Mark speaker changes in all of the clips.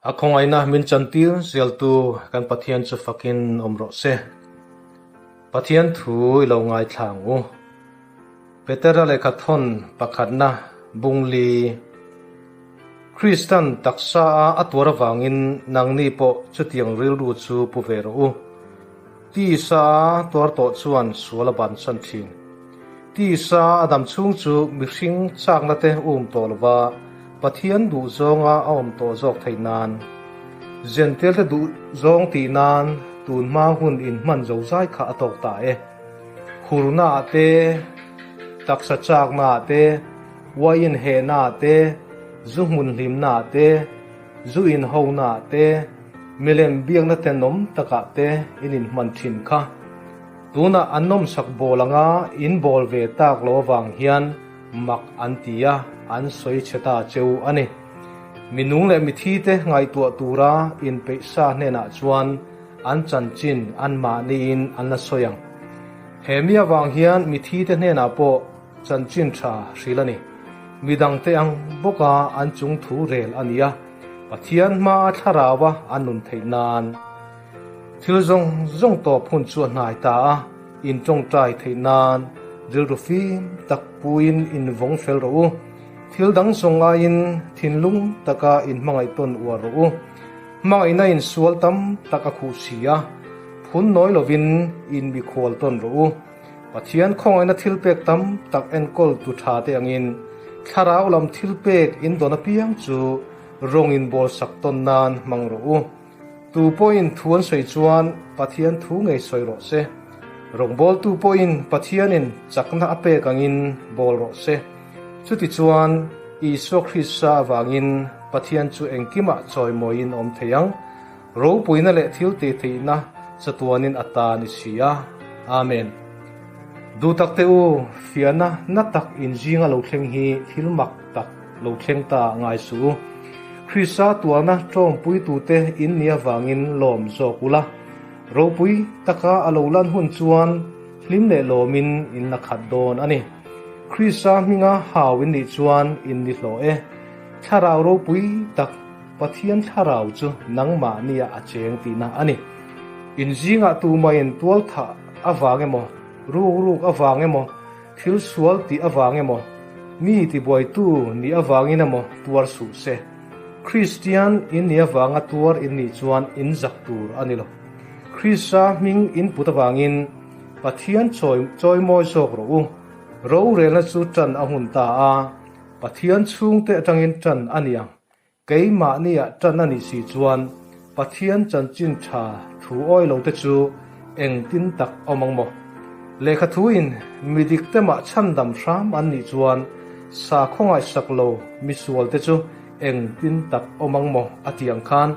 Speaker 1: A khawngaihna min chantir zeltu kan Pathian chu fakin awm rawh se. Pathian thu i lo ngaithla ang u. Petera lehkha thawn pakhatna bungli Kristan taksa a a tuar avangin nangni pawh chutiang rilru chu pu ve rawh u. Tisa a tuar tawh chuan sual a bansan thin. Tisa a dam chhung chu mihring chakna te um tawh lova Pathian duh zawnga a awm tawh zawk theih nan, Zentel te duh zawng tih nan tun hma hun in hman zo zai kha a tawk ta e. Khurna ah te, taksa chakna ah te, uaiin hehna ah te, zu hmun hlimna ah te, zu inhona ah te, milem biakna tenawm takah te in inhman thin kha. Tunah an nawmsak bawl anga in bawl ve tak lo avang hian mak an ti a, an sawi chhe ta cheu a ni. Minung leh mithi te ngaihtuah tura inpeih sa hnenah chuan an chanchin anmahniin an la sawi ang. He mi avang hian mithi te hnenah pawh chanchin tha hrilh a ni. Midangte ang bawka an chung thu rel a ni a, Pathian hmaa thlaraua an nun theih nan. Thil zawng zawng tawp hun chu a hnai ta a, in tawngtai theih nan rilru fim tak puiin in vawng fel rawh u. Thil dang zawng aiin thinlung taka in hmangaih tawn uar rawh u. Hmangaihna in sual tam tak a khuh si a, phun nawi lovin in mikhual tawn rawh u. Pathian khawngaihna thilpek tam tak enkawl tu tha te angin thlarau lam thilpek in dawn apiang chu rawng in bawl sak tawn nan hmang rawh u. Tu pawhin thu an sawi chuan Pathian thu ngei sawi rawh se. Rawngbawltu pawhin Pathianin chakna a pek angin bawl rawh se. Chutichuan, Isua Krista avangin Pathian chu engkimah chawimawiin a awm thei ang. Ropuina leh thil tihtheihna chatuanin a ta ni si a. Amen. Duhtak teh u, fiahna na tak inzinga lo thleng hi thil mak tak lo thleng ta ngai suh u. Krista tuarna ṭawngpuitute in nih avangin lawm zawk ula, ropui taka a lo lan hun chuan hlim leh lawmin in la khat dawn a ni. Krista hminga hau in nih chuan in ni hlawh e. Thlarau ropui tak Pathian thlarau chu nangmahnia a cheng tihna a ni. In zingah tumahin tualthah avang emaw, rukruk avang emaw, thil sual tih avang emaw, mi tibuaitu nih avangin emaw tuar suh se. Kristian in nih avanga tuar in nih chuan in zak tur a ni lo. Krista hming in put avangin Pathian chawi chawimawi zawk rawh u. Rorelna chu ṭan a hun ta a, Pathian chhungte atangin ṭan a ni ang. Keimahniah ṭan a nih si chuan Pathian chanchin ṭha thu awi lote chu engtin tak awm ang maw? Lehkha thuin mi dikte mah chhandam hram an nih chuan sa khawngaihsak lo misualte chu engtin tak awm ang maw a ti ang khan.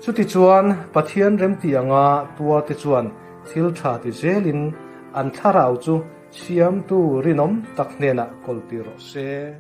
Speaker 1: Chutichuan Pathian remti anga tuarte chuan thil ṭha ti zelin an thlarau chu Siamtu rinawm tak hnenah kawltir rawh se.